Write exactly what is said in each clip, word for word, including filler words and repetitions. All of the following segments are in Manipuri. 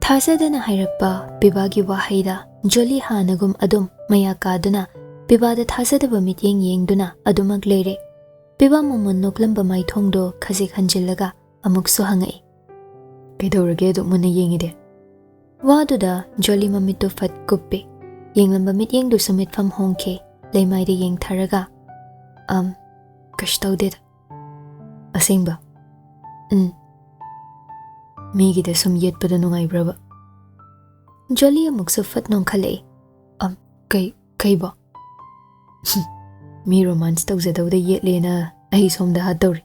ꯊꯥꯖꯗꯅ ꯍꯥꯏꯔꯛꯄ ꯄꯤꯕꯥꯒꯤ ꯋꯥꯍꯩꯗ ꯖꯣꯂꯤ ꯍꯥꯟꯅꯒꯨꯝ ꯑꯗꯨꯝ ꯃꯌꯥ ꯀꯥꯗꯨꯅ ꯄꯤꯕꯥꯗ ꯊꯥꯖꯗꯕ ꯃꯤꯠꯌꯦꯡ ꯌꯦꯡꯗꯨꯅ ꯑꯗꯨꯃꯛ ꯂꯩꯔꯦ꯫ ꯄꯤꯕꯥ ꯃꯃꯣꯟ ꯅꯣꯛꯂꯝꯕ ꯃꯥꯏꯊꯣꯡꯗꯣ ꯈꯖꯤꯛ ꯍꯟꯖꯤꯜꯂꯒ ꯑꯃꯨꯛꯁꯨ ꯍꯪꯉꯛꯏ, "ꯀꯩꯗꯧꯔꯒꯦ ꯑꯗꯨꯛ ꯃꯨꯟꯅ ꯌꯦꯡꯉꯤꯗꯤ?" ꯋꯥꯗꯨꯗ ꯖꯣꯂꯤ ꯃꯃꯤꯠꯇꯨ ꯐꯠ ꯀꯨꯞꯄꯦ꯫ ꯌꯦꯡꯂꯝꯕ ꯃꯤꯠꯌꯦꯡꯗꯨꯁꯨ ꯃꯤꯠꯐꯝ ꯍꯣꯡꯈꯤ꯫ ꯂꯩꯃꯥꯏꯗ ꯌꯦꯡꯊꯔꯒ, "ꯑꯝ, ꯀꯩꯁꯨ ꯇꯧꯗꯦꯗ꯫" "ꯑꯁꯦꯡꯕ?" "ꯎꯝ꯫" "ꯃꯤꯒꯤꯗ ꯁꯨꯝ ꯌꯦꯠꯄꯗꯣ ꯅꯨꯡꯉꯥꯏꯕ꯭ꯔꯕ?" ꯖꯣꯂꯤ ꯑꯃꯨꯛꯁꯨ ꯐꯠ ꯅꯣꯡꯈꯠꯂꯛꯏ꯫ "ꯑꯝ, ꯀꯩ, ꯀꯩꯕꯣ?" "ꯃꯤ ꯔꯣꯃꯥꯟꯁ ꯇꯧꯖꯗꯧꯗ ꯌꯦꯠꯂꯦꯅ ꯑꯩ ꯁꯣꯝꯗ ꯍꯥꯠꯇꯧꯔꯤ꯫"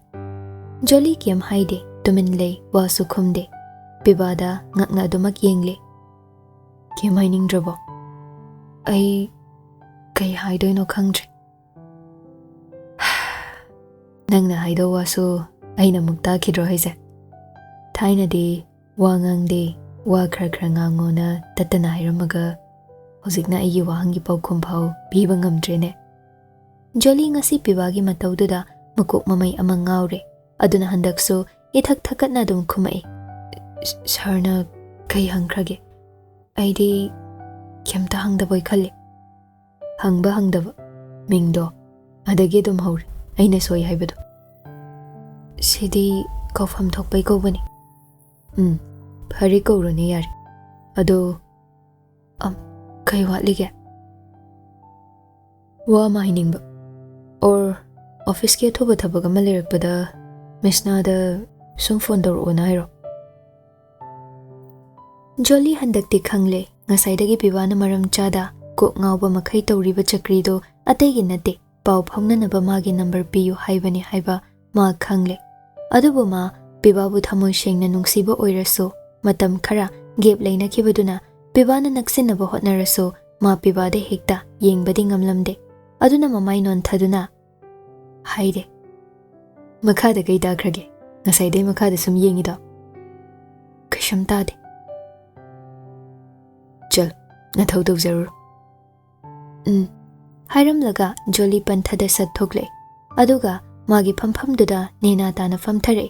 ꯖꯣꯂꯤ ꯀꯩꯝ ꯍꯥꯏꯗꯦ, ꯇꯨꯃꯤꯟ ꯂꯩ, ꯋꯥꯁꯨ ꯈꯨꯝꯗꯦ꯫ ꯄꯤꯕꯥꯗ ꯉꯛꯅ ꯑꯗꯨꯃꯛ ꯌꯦꯡꯂꯦ꯫ "ꯀꯩꯝ ꯍꯥꯏꯅꯤꯡꯗ꯭ꯔꯕꯣ?" "ꯑꯩ ꯀꯩ ꯍꯥꯏꯗꯣꯏꯅꯣ ꯈꯪꯗ꯭ꯔꯦ꯫" "ꯅꯪꯅ ꯍꯥꯏꯗꯧ ꯋꯥꯁꯨ ꯑꯩꯅ ꯑꯃꯨꯛ ꯇꯥꯈꯤꯗ꯭ꯔꯣ ꯍꯥꯏꯁꯦ? ꯊꯥꯏꯅꯗꯤ ꯋꯥ ꯉꯥꯡꯗꯦ, ꯋꯥ ꯈꯔ ꯈꯔ ꯉꯥꯡꯉꯣꯅ ꯇꯠꯇꯅ ꯍꯥꯏꯔꯝꯃꯒ, ꯍꯧꯖꯤꯛꯅ ꯑꯩꯒꯤ ꯋꯥꯍꯪꯒꯤ ꯄꯥꯎꯈꯨꯝ ꯐꯥꯎ ꯄꯤꯕ ꯉꯝꯗ꯭ꯔꯦꯅꯦ꯫" ꯖꯣꯂꯤ ꯉꯁꯤ ꯄꯤꯕꯥꯒꯤ ꯃꯇꯧꯗꯨꯗ ꯃꯀꯣꯛ ꯃꯃꯩ ꯑꯃ ꯉꯥꯎꯔꯦ꯫ ꯑꯗꯨꯅ ꯍꯟꯗꯛꯁꯨ ꯏꯊꯛ ꯊꯛꯀꯠꯅ ꯑꯗꯨꯝ ꯈꯨꯝꯃꯛꯏ, "ꯁ-, ꯁꯥꯔꯅ ꯀꯩ ꯍꯪꯈ꯭ꯔꯒꯦ? ꯑꯩꯗꯤ ꯀꯩꯝꯇ ꯍꯪꯗꯕꯣꯏ ꯈꯜꯂꯤ꯫" "ꯍꯪꯕ ꯍꯪꯗꯕ, ꯃꯤꯡꯗꯣ ꯑꯗꯒꯤ ꯑꯗꯨꯝ ꯍꯧꯔꯦ, ꯑꯩꯅ ꯁꯣꯏ ꯍꯥꯏꯕꯗꯣ꯫" "ꯁꯤꯗꯤ ꯀꯧꯐꯝ ꯊꯣꯛꯄꯩ ꯀꯧꯕꯅꯤ꯫" "ꯎꯝ, ꯐꯔꯦ, ꯀꯧꯔꯣꯅꯦ, ꯌꯥꯔꯦ꯫ ꯑꯗꯣ, ꯑꯝ, ꯀꯩ ꯋꯥꯠꯂꯤꯒꯦ?" "ꯋꯥ ꯑꯃ ꯍꯥꯏꯅꯤꯡꯕ꯫ ꯑꯣꯔ, ꯑꯣꯐꯤꯁꯀꯤ ꯑꯊꯨꯕ ꯊꯕꯛ ꯑꯃ ꯂꯩꯔꯛꯄꯗ ꯃꯤꯁꯅꯥꯗ ꯁꯨꯝ ꯐꯣꯟ ꯇꯧꯔꯛꯑꯣꯅ ꯍꯥꯏꯔꯣ꯫" ꯖꯣꯂꯤ ꯍꯟꯗꯛꯇꯤ ꯈꯪꯂꯦ, ꯉꯁꯥꯏꯗꯒꯤ ꯄꯤꯕꯥꯅ ꯃꯔꯝ ꯆꯥꯗ ꯀꯣꯛ ꯉꯥꯎꯕ ꯃꯈꯩ ꯇꯧꯔꯤꯕ ꯆꯀ꯭ꯔꯤꯗꯣ ꯑꯇꯩꯒꯤ ꯅꯠꯇꯦ, ꯄꯥꯎ ꯐꯥꯎꯅꯅꯕ ꯃꯥꯒꯤ ꯅꯝꯕꯔ ꯄꯤꯌꯨ ꯍꯥꯏꯕꯅꯤ ꯍꯥꯏꯕ ꯃꯥ ꯈꯪꯂꯦ꯫ ꯑꯗꯨꯕꯨ ꯃꯥ ꯄꯤꯕꯥꯕꯨ ꯊꯃꯣꯏ ꯁꯦꯡꯅ ꯅꯨꯡꯁꯤꯕ ꯑꯣꯏꯔꯁꯨ, ꯃꯇꯝ ꯈꯔ ꯒꯦꯞ ꯂꯩꯅꯈꯤꯕꯗꯨꯅ ꯄꯤꯕꯥꯅ ꯅꯛꯁꯤꯟꯅꯕ ꯍꯣꯠꯅꯔꯁꯨ, ꯃꯥ ꯄꯤꯕꯥꯗ ꯍꯦꯛꯇ ꯌꯦꯡꯕꯗꯤ ꯉꯝꯂꯝꯗꯦ꯫ ꯑꯗꯨꯅ ꯃꯃꯥꯏ ꯅꯣꯟꯊꯗꯨꯅ ꯍꯥꯏꯔꯦ, "ꯃꯈꯥꯗ ꯀꯩ ꯇꯥꯈ꯭ꯔꯒꯦ? ꯉꯁꯥꯏꯗꯩ ꯃꯈꯥꯗ ꯁꯨꯝ ꯌꯦꯡꯉꯤꯗꯣ?" "ꯀꯩꯁꯨꯝ ꯇꯥꯗꯦ꯫" "ꯆꯜ, ꯅꯊꯧ ꯇꯧꯖꯔꯨꯔꯣ꯫" "ꯎꯝ꯫" ꯍꯥꯏꯔꯝꯂꯒ ꯖꯣꯂꯤ ꯄꯟꯊꯗ ꯁꯠ ꯊꯣꯛꯂꯛꯑꯦ꯫ ꯑꯗꯨꯒ ꯃꯥꯒꯤ ꯐꯝꯐꯝꯗꯨꯗ ꯅꯦꯅꯥ ꯇꯥꯅ ꯐꯝꯊꯔꯛꯑꯦ꯫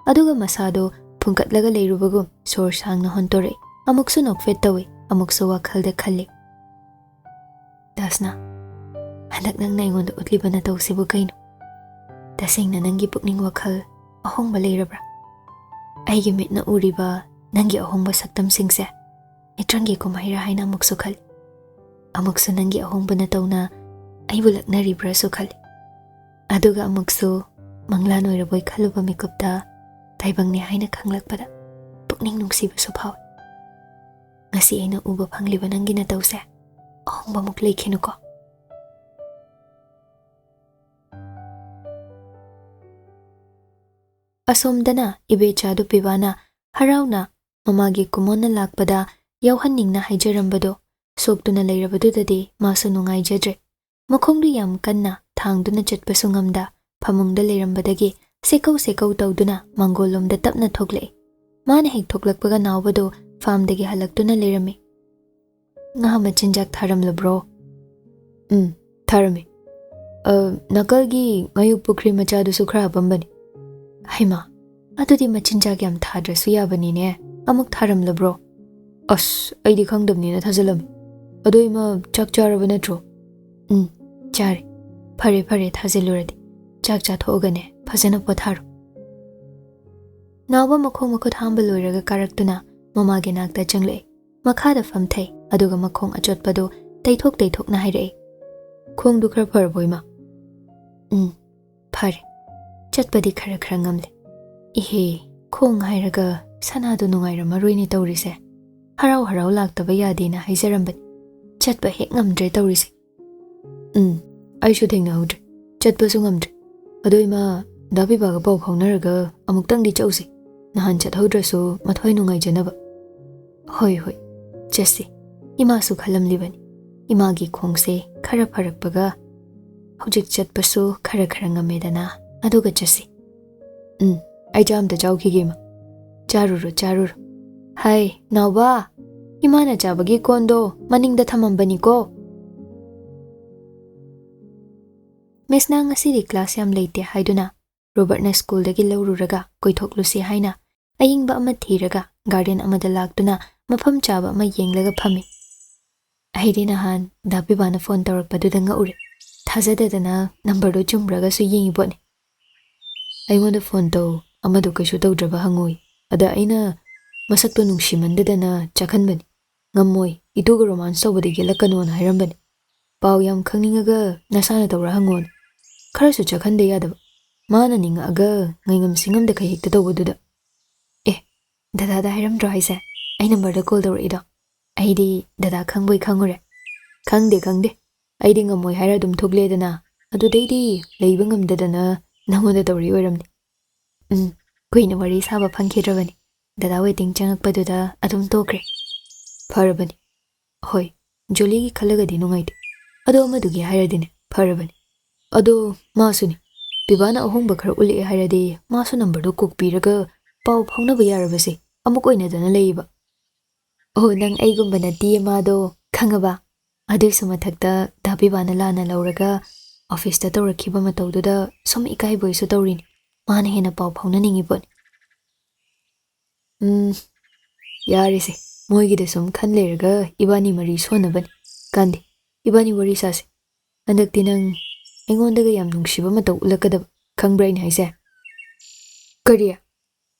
ꯑꯗꯨꯒ ꯃꯁꯥꯗꯣ ꯐꯨꯡꯀꯠꯂꯒ ꯂꯩꯔꯨꯕꯒꯨꯝ ꯁꯣꯔ ꯁꯥꯡꯅ ꯍꯣꯟꯇꯣꯔꯛꯑꯦ꯫ ꯑꯃꯨꯛꯁꯨ ꯅꯣꯛꯐꯦꯠ ꯇꯧꯏ, ꯑꯃꯨꯛꯁꯨ ꯋꯥꯈꯜꯗ ꯈꯜꯂꯤ꯫ "ꯗꯥꯁꯅꯥ, ꯍꯟꯗꯛ ꯅꯪꯅ ꯑꯩꯉꯣꯟꯗ ꯎꯠꯂꯤꯕ ꯅꯇꯧꯁꯤꯕꯨ ꯀꯩꯅꯣ? ꯇꯁꯦꯡꯅ ꯅꯪꯒꯤ ꯄꯨꯛꯅꯤꯡ ꯋꯥꯈꯜ ꯑꯍꯣꯡꯕ ꯂꯩꯔꯕ꯭ꯔꯥ? ꯑꯩꯒꯤ ꯃꯤꯠꯅ ꯎꯔꯤꯕ ꯅꯪꯒꯤ ꯑꯍꯣꯡꯕ ꯁꯛꯇꯝꯁꯤꯡꯁꯦ ꯃꯤꯇ꯭ꯔꯪꯒꯤ ꯀꯨꯝꯍꯩꯔꯥ ꯍꯥꯏꯅ ꯑꯃꯨꯛꯁꯨ ꯈꯜꯂꯤ꯫ ꯑꯃꯨꯛꯁꯨ ꯅꯪꯒꯤ ꯑꯍꯣꯡꯕ ꯅꯇꯧꯅ ꯑꯩꯕꯨ ꯂꯛꯅꯔꯤꯕ꯭ꯔꯥꯁꯨ ꯈꯜꯂꯤ꯫ ꯑꯗꯨꯒ ꯑꯃꯨꯛꯁꯨ ꯃꯪꯂꯥꯟ ꯑꯣꯏꯔꯕꯣꯏ ꯈꯜꯂꯨꯕ ꯃꯤꯀꯨꯞꯇ ꯇꯥꯏꯕꯪꯅꯤ ꯍꯥꯏꯅ ꯈꯪꯂꯛꯄꯗ ꯄꯨꯛꯅꯤꯡ ꯅꯨꯡꯁꯤꯕꯁꯨ ꯐꯥꯎꯏ꯫ ꯉꯁꯤ ꯑꯩꯅ ꯎꯕ ꯐꯪꯂꯤꯕ ꯅꯪꯒꯤ ꯅꯇꯧꯁꯦ ꯑꯍꯣꯡꯕꯃꯨꯛ ꯂꯩꯈꯤꯅꯨꯀꯣ"꯫ ꯑꯁꯣꯝꯗꯅ ꯏꯕꯦꯆꯥꯗꯨ ꯄꯤꯕꯥꯅ ꯍꯔꯥꯎꯅ ꯃꯃꯥꯒꯤ ꯀꯨꯃꯣꯟꯅ ꯂꯥꯛꯄꯗ ꯌꯥꯎꯍꯟꯅꯤꯡꯅ ꯍꯥꯏꯖꯔꯝꯕꯗꯣ ꯁꯣꯛꯇꯨꯅ ꯂꯩꯔꯕꯗꯨꯗꯗꯤ ꯃꯥꯁꯨ ꯅꯨꯡꯉꯥꯏꯖꯗ꯭ꯔꯦ꯫ ꯃꯈꯣꯡꯗꯨ ꯌꯥꯝ ꯀꯟꯅ ꯊꯥꯡꯗꯨꯅ ꯆꯠꯄꯁꯨ ꯉꯝꯗ ꯐꯃꯨꯡꯗ ꯂꯩꯔꯝꯕꯗꯒꯤ ꯁꯦꯀꯧ ꯁꯦꯀꯧ ꯇꯧꯗꯨꯅ ꯃꯥꯡꯒꯣꯜꯂꯣꯝꯗ ꯇꯞꯅ ꯊꯣꯛꯂꯛꯏ꯫ ꯃꯥꯅ ꯍꯦꯛ ꯊꯣꯛꯂꯛꯄꯒ ꯅꯥꯎꯕꯗꯨ ꯐꯥꯝꯗꯒꯤ ꯍꯜꯂꯛꯇꯨꯅ ꯂꯩꯔꯝꯃꯤ꯫ "ꯉꯥ ꯃꯆꯤꯟꯖꯥꯛ ꯊꯥꯔꯝꯂꯕ꯭ꯔꯣ?" "ꯎꯝ, ꯊꯥꯔꯝꯃꯤ꯫ ꯑ, ꯅꯥꯀꯜꯒꯤ ꯉꯥꯌꯣꯛ ꯄꯨꯈ꯭ꯔꯤ ꯃꯆꯥꯗꯨꯁꯨ ꯈꯔ ꯍꯥꯞꯄꯝꯕꯅꯤ"꯫ "ꯍꯩꯃꯥ, ꯑꯗꯨꯗꯤ ꯃꯆꯤꯟꯖꯥꯛ ꯌꯥꯝ ꯊꯥꯗ꯭ꯔꯁꯨ ꯌꯥꯕꯅꯤꯅꯦ꯫ ꯑꯃꯨꯛ ꯊꯥꯔꯝꯂꯕ꯭ꯔꯣ?" "ꯑꯁ, ꯑꯩꯗꯤ ꯈꯪꯗꯕꯅꯤꯅ ꯊꯥꯖꯤꯜꯂꯝꯃꯤ꯫ ꯑꯗꯣ ꯏꯃꯥ, ꯆꯥꯛ ꯆꯥꯔꯕ ꯅꯠꯇ꯭ꯔꯣ?" "ꯎꯝ, ꯆꯥꯔꯦ"꯫ "ꯐꯔꯦ, ꯐꯔꯦ, ꯊꯥꯖꯤꯜꯂꯨꯔꯗꯤ꯫ ꯆꯥꯛ ꯆꯥꯊꯣꯛꯑꯒꯅꯦ ꯐꯖꯅ ꯄꯣꯊꯥꯔꯣ"꯫ ꯅꯥꯎꯕ ꯃꯈꯣꯡ ꯃꯈꯨꯠ ꯍꯥꯝꯕ ꯂꯣꯏꯔꯒ ꯀꯥꯔꯛꯇꯨꯅ ꯃꯃꯥꯒꯤ ꯅꯥꯛꯇ ꯆꯪꯂꯛꯏ꯫ ꯃꯈꯥꯗ ꯐꯝꯊꯩ, ꯑꯗꯨꯒ ꯃꯈꯣꯡ ꯑꯆꯣꯠꯄꯗꯨ ꯇꯩꯊꯣꯛ ꯇꯩꯊꯣꯛꯅ ꯍꯥꯏꯔꯛꯏ, "ꯈꯣꯡꯗꯨ ꯈꯔ ꯐꯔꯕꯣ, ꯏꯃꯥ?" "ꯎꯝ, ꯐꯔꯦ꯫ ꯆꯠꯄꯗꯤ ꯈꯔ ꯈꯔ ꯉꯝꯂꯦ꯫ ꯏꯍꯦ, ꯈꯣꯡ ꯍꯥꯏꯔꯒ ꯁꯅꯥꯗꯨ ꯅꯨꯡꯉꯥꯏꯔꯝꯃꯔꯣꯏꯅꯦ ꯇꯧꯔꯤꯁꯦ꯫ ꯍꯔꯥꯎ ꯍꯔꯥꯎ ꯂꯥꯛꯇꯕ ꯌꯥꯗꯦꯅ ꯍꯥꯏꯖꯔꯝꯕꯅꯤ꯫ ꯆꯠꯄ ꯍꯦꯛ ꯉꯝꯗ꯭ꯔꯦ ꯇꯧꯔꯤꯁꯦ"꯫ "ꯎꯝ, ꯑꯩꯁꯨ ꯊꯦꯡꯅꯍꯧꯗ꯭ꯔꯦ꯫ ꯆꯠꯄꯁꯨ ꯉꯝꯗ꯭ꯔꯦ꯫ ꯑꯗꯣ ꯏꯃꯥ, ꯗꯥ ꯕꯤꯕꯥꯒ ꯄꯥꯎ ꯐꯥꯎꯅꯔꯒ ꯑꯃꯨꯛꯇꯪꯗꯤ ꯆꯧꯁꯦ꯫ ꯅꯍꯥꯟ ꯆꯠꯍꯧꯗ꯭ꯔꯁꯨ ꯃꯊ꯭ꯋꯥꯏ ꯅꯨꯡꯉꯥꯏꯖꯅꯕ"꯫ "ꯍꯣꯏ, ꯍꯣꯏ, ꯆꯠꯁꯤ"꯫ ꯏꯃꯥꯁꯨ ꯈꯜꯂꯝꯂꯤꯕꯅꯤ꯫ ꯏꯃꯥꯒꯤ ꯈꯣꯡꯁꯦ ꯈꯔ ꯐꯔꯛꯄꯒ ꯍꯧꯖꯤꯛ ꯆꯠꯄꯁꯨ ꯈꯔ ꯈꯔ ꯉꯝꯃꯦꯗꯅ, ꯑꯗꯨꯒ ꯆꯠꯁꯤ꯫ "ꯎꯝ, ꯑꯩ ꯆꯥ ꯑꯝꯇ ꯆꯥꯎꯈꯤꯒꯦ, ꯏꯃꯥ"꯫ "ꯆꯥꯔꯨꯔꯣ, ꯆꯥꯔꯨꯔꯣ"꯫ "ꯍꯥꯏ, ꯅꯥꯎꯕ, ꯏꯃꯥꯅ ꯆꯥꯕꯒꯤ ꯀꯣꯟꯗꯣ ꯃꯅꯤꯡꯗ ꯊꯝꯃꯝꯕꯅꯤꯀꯣ"꯫ ꯃꯤꯁꯅ ꯉꯁꯤꯗꯤ ꯀ꯭ꯂꯥꯁ ꯌꯥꯝ ꯂꯩꯇꯦ ꯍꯥꯏꯗꯨꯅ ꯔꯣꯕꯔꯠꯅ ꯁ꯭ꯀꯨꯜꯗꯒꯤ ꯂꯧꯔꯨꯔꯒ ꯀꯣꯏꯊꯣꯛꯂꯨꯁꯤ ꯍꯥꯏꯅ ꯑꯏꯪꯕ ꯑꯃ ꯊꯤꯔꯒ ꯒꯥꯔꯗꯦꯟ ꯑꯃꯗ ꯂꯥꯛꯇꯨꯅ ꯃꯐꯝ ꯆꯥꯕ ꯑꯃ ꯌꯦꯡꯂꯒ ꯐꯝꯃꯤ꯫ ꯑꯩꯗꯤ ꯅꯍꯥꯟ ꯗꯥ ꯄꯤꯕꯥꯅ ꯐꯣꯟ ꯇꯧꯔꯛꯄꯗꯨꯗ ꯉꯛꯎꯔꯦ꯫ ꯊꯥꯖꯗꯗꯅ ꯅꯝꯕꯔꯗꯣ ꯆꯨꯝꯕ꯭ꯔꯥꯒꯁꯨ ꯌꯦꯡꯉꯤ ꯄꯣꯠꯅꯤ꯫ "ꯑꯩꯉꯣꯟꯗ ꯐꯣꯟ ꯇꯧ, ꯑꯃꯗꯣ ꯀꯩꯁꯨ ꯇꯧꯗ꯭ꯔꯕ ꯍꯪꯉꯨꯏ꯫ ꯑꯗ ꯑꯩꯅ ꯃꯁꯛꯇꯣ ꯅꯨꯡꯁꯤꯃꯟꯗꯗꯅ ꯆꯥꯛꯍꯟꯕꯅꯤ꯫ ꯉꯝꯃꯣꯏ, ꯏꯇꯨꯒ ꯔꯣꯃꯥꯟꯁ ꯇꯧꯕꯗ ꯌꯦꯠꯂꯛꯀꯅꯣꯅ ꯍꯥꯏꯔꯝꯕꯅꯤ꯫ ꯄꯥꯎ ꯌꯥꯝ ꯈꯪꯅꯤꯡꯉꯒ ꯅꯁꯥꯅ ꯇꯧꯔ ꯍꯪꯉꯣꯅ꯫ ꯈꯔꯁꯨ ꯆꯥꯛꯍꯟꯗ ꯌꯥꯗꯕ꯫ ꯃꯥꯅ ꯅꯤꯡꯉꯛꯑꯒ ꯉꯥꯏꯉꯝ ꯁꯤꯡꯉꯝꯗ ꯈꯩ ꯍꯦꯛꯇ ꯇꯧꯕꯗꯨꯗ꯫ ꯑꯦ, ꯗꯗꯥꯗ ꯍꯥꯏꯔꯝꯗ꯭ꯔꯣ ꯍꯥꯏꯁꯦ? ꯑꯩ ꯅꯝꯕꯔꯗ ꯀꯣꯜ ꯇꯧꯔꯛꯏꯗꯣ꯫ ꯑꯩꯗꯤ ꯗꯗꯥ ꯈꯪꯕꯣꯏ ꯈꯪꯉꯨꯔꯦ꯫ ꯈꯪꯗꯦ, ꯈꯪꯗꯦ꯫ ꯑꯩꯗꯤ ꯉꯝꯃꯣꯏ ꯍꯥꯏꯔ ꯑꯗꯨꯝ ꯊꯣꯛꯂꯦꯗꯅ꯫ ꯑꯗꯨꯗꯩꯗꯤ ꯂꯩꯕ ꯉꯝꯗꯗꯅ ꯅꯪꯉꯣꯟꯗ ꯇꯧꯔꯛꯏ ꯑꯣꯏꯔꯝꯅꯤ꯫ ꯎꯝ, ꯀꯨꯏꯅ ꯋꯥꯔꯤ ꯁꯥꯕ ꯐꯪꯈꯤꯗ꯭ꯔꯕꯅꯤ꯫ ꯗꯗꯥ ꯋꯦꯇꯤꯡ ꯆꯪꯉꯛꯄꯗꯨꯗ ꯑꯗꯨꯝ ꯇꯣꯛꯈ꯭ꯔꯦ꯫ ꯐꯔꯕꯅꯤ꯫ ꯍꯣꯏ, ꯖꯣꯂꯤꯒꯤ ꯈꯜꯂꯒꯗꯤ ꯅꯨꯡꯉꯥꯏꯇꯦ꯫ ꯑꯗꯣ ꯑꯃꯗꯨꯒꯤ ꯍꯥꯏꯔꯗꯤꯅꯦ, ꯐꯔꯕꯅꯤ꯫ ꯑꯗꯣ ꯃꯥꯁꯨꯅꯤ, ꯄꯤꯕꯥꯅ ꯑꯍꯣꯡꯕ ꯈꯔ ꯎꯠꯂꯛꯑꯦ ꯍꯥꯏꯔꯗꯤ ꯃꯥꯁꯨ ꯅꯝꯕꯔꯗꯣ ꯀꯣꯛ ꯄꯤꯔꯒ ꯄꯥꯎ ꯐꯥꯎꯅꯕ ꯌꯥꯔꯕꯁꯦ ꯑꯃꯨꯛ ꯑꯣꯏꯅꯗꯅ ꯂꯩꯌꯦꯕ꯫ ꯑꯣ, ꯅꯪ ꯑꯩꯒꯨꯝꯕ ꯅꯠꯇꯤꯌꯦ ꯃꯥꯗꯣ, ꯈꯪꯉꯕ? ꯑꯗꯨꯏꯁꯨ ꯃꯊꯛꯇ ꯗꯥ ꯄꯤꯕꯥꯅ ꯂꯥꯟꯅ ꯂꯧꯔꯒ ꯑꯣꯐꯤꯁꯇ ꯇꯧꯔꯛꯈꯤꯕ ꯃꯇꯧꯗꯨꯗ ꯁꯨꯝ ꯏꯀꯥꯏꯕꯣꯏꯁꯨ ꯇꯧꯔꯤꯅꯤ꯫ ꯃꯥꯅ ꯍꯦꯟꯅ ꯄꯥꯎ ꯐꯥꯎꯅꯅꯤꯡꯉꯤ ꯄꯣꯠꯅꯤ꯫ ꯎꯝ, ꯌꯥꯔꯦꯁꯦ, ꯃꯣꯏꯒꯤꯗ ꯁꯨꯝ ꯈꯟ ꯂꯩꯔꯒ ꯏꯕꯥꯅꯤ ꯃꯔꯤ ꯁꯣꯟꯅꯕꯅꯤ꯫ ꯀꯥꯟꯗꯦ, ꯏꯕꯥꯅꯤ ꯋꯥꯔꯤ ꯁꯥꯁꯦ꯫ ꯍꯟꯗꯛꯇꯤ ꯅꯪ ꯑꯩꯉꯣꯟꯗꯒ ꯌꯥꯝ ꯅꯨꯡꯁꯤꯕ ꯃꯇꯧ ꯎꯠꯂꯛꯀꯗꯕ, ꯈꯪꯕ꯭ꯔꯥ ꯑꯩꯅ ꯍꯥꯏꯁꯦ? ꯀꯔꯤ?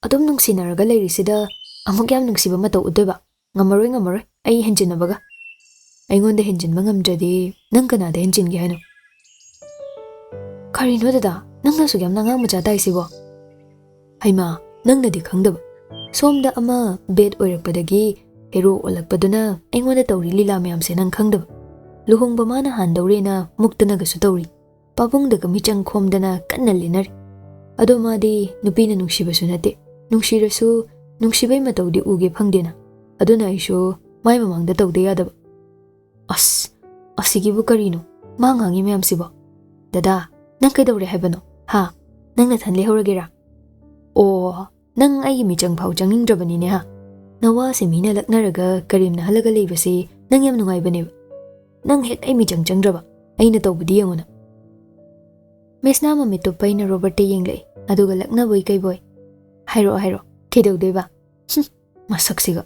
ꯑꯗꯨꯝ ꯅꯨꯡꯁꯤꯅꯔꯒ ꯂꯩꯔꯤꯁꯤꯗ ꯑꯃꯨꯛ ꯌꯥꯝ ꯅꯨꯡꯁꯤꯕ ꯃꯇꯧ ꯎꯠꯇꯣꯏꯕ? ꯉꯝꯃꯔꯣꯏ, ꯉꯝꯃꯔꯣꯏ, ꯑꯩ ꯍꯦꯟꯖꯤꯟꯅꯕꯒ꯫ ꯑꯩꯉꯣꯟꯗ ꯍꯦꯟꯖꯤꯟꯕ ꯉꯝꯗ꯭ꯔꯗꯤ ꯅꯪ ꯀꯅꯥꯗ ꯍꯦꯟꯖꯤꯟꯒꯦ ꯍꯥꯏꯅꯣ? ꯀꯔꯤꯅꯣ ꯗꯗꯥ, ꯅꯪꯅ ꯑꯁꯨꯛ ꯌꯥꯝꯅ ꯑꯉꯥꯡ ꯃꯆꯥ ꯇꯥꯏꯁꯤꯕꯣ? ꯍꯩꯃꯥ, ꯅꯪꯅꯗꯤ ꯈꯪꯗꯕ꯫ ꯁꯣꯝꯗ ꯑꯃ ꯕꯦꯠ ꯑꯣꯏꯔꯛꯄꯗꯒꯤ ꯍꯦꯔꯣ ꯑꯣꯜꯂꯛꯄꯗꯨꯅ ꯑꯩꯉꯣꯟꯗ ꯇꯧꯔꯤ ꯂꯤꯂꯥ ꯃꯌꯥꯝꯁꯦ ꯅꯪ ꯈꯪꯗꯕ꯫ ꯂꯨꯍꯣꯡꯕ ꯃꯥꯅ ꯍꯥꯟꯗꯧꯔꯦꯅ ꯃꯨꯛꯇꯅꯒꯁꯨ ꯇꯧꯔꯤ꯫ ꯄꯥꯕꯨꯡꯗꯒ ꯃꯤꯆꯪ ꯈꯣꯝꯗꯅ ꯀꯟꯅ ꯂꯦꯟꯅꯔꯤ꯫ ꯑꯗꯣ ꯃꯥꯗꯤ ꯅꯨꯄꯤꯅ ꯅꯨꯡꯁꯤꯕꯁꯨ ꯅꯠꯇꯦ꯫ ꯅꯨꯡꯁꯤꯔꯁꯨ ꯅꯨꯡꯁꯤꯕꯩ ꯃꯇꯧꯗꯤ ꯎꯒꯦ ꯐꯪꯗꯦꯅ꯫ ꯑꯗꯨꯅ ꯑꯩꯁꯨ ꯃꯥꯏ ꯃꯃꯥꯡꯗ ꯇꯧꯗ ꯌꯥꯗꯕ꯫ ꯑꯁ, ꯑꯁꯤꯒꯤꯕꯨ ꯀꯔꯤꯅꯣ ꯃꯥ ꯉꯥꯡꯉꯤ ꯃꯌꯥꯝꯁꯤꯕꯣ? ꯗꯗꯥ, ꯅꯪ ꯀꯩꯗꯧꯔꯦ ꯍꯥꯏꯕꯅꯣ? ꯍꯥ? ꯅꯪ ꯅꯊꯟ ꯂꯩꯍꯧꯔꯒꯦꯔꯥ? ꯑꯣ, ꯅꯪ ꯑꯩꯒꯤ ꯃꯤꯆꯪ ꯐꯥꯎ ꯆꯪꯅꯤꯡꯗ꯭ꯔꯕꯅꯤꯅꯦ ꯍꯥ? ꯅꯋꯥꯁꯦ ꯃꯤꯅ ꯂꯛꯅꯔꯒ ꯀꯔꯦꯝꯅꯍꯜꯂꯒ ꯂꯩꯕꯁꯦ ꯅꯪ ꯌꯥꯝ ꯅꯨꯡꯉꯥꯏꯕꯅꯦꯕ꯫ ꯅꯪ ꯍꯦꯛ ꯑꯩ ꯃꯤꯆꯪ ꯆꯪꯗ꯭ꯔꯕ? ꯑꯩꯅ ꯇꯧꯕꯗꯤ ꯌꯦꯡꯉꯨꯅ꯫ ꯃꯦꯁꯅꯥ ꯃꯃꯤꯠꯇꯨ ꯄꯩꯅ ꯔꯣꯕꯔꯠꯇ ꯌꯦꯡꯂꯛꯏ, ꯑꯗꯨꯒ ꯂꯛꯅꯕꯣꯏ ꯀꯩꯕꯣꯏ꯫ ꯍꯥꯏꯔꯛꯑꯣ, ꯍꯥꯏꯔꯛꯑꯣ, ꯀꯩꯗꯧꯗꯣꯏꯕ? ꯍꯨꯝ, ꯃꯁꯛꯁꯤꯒ꯫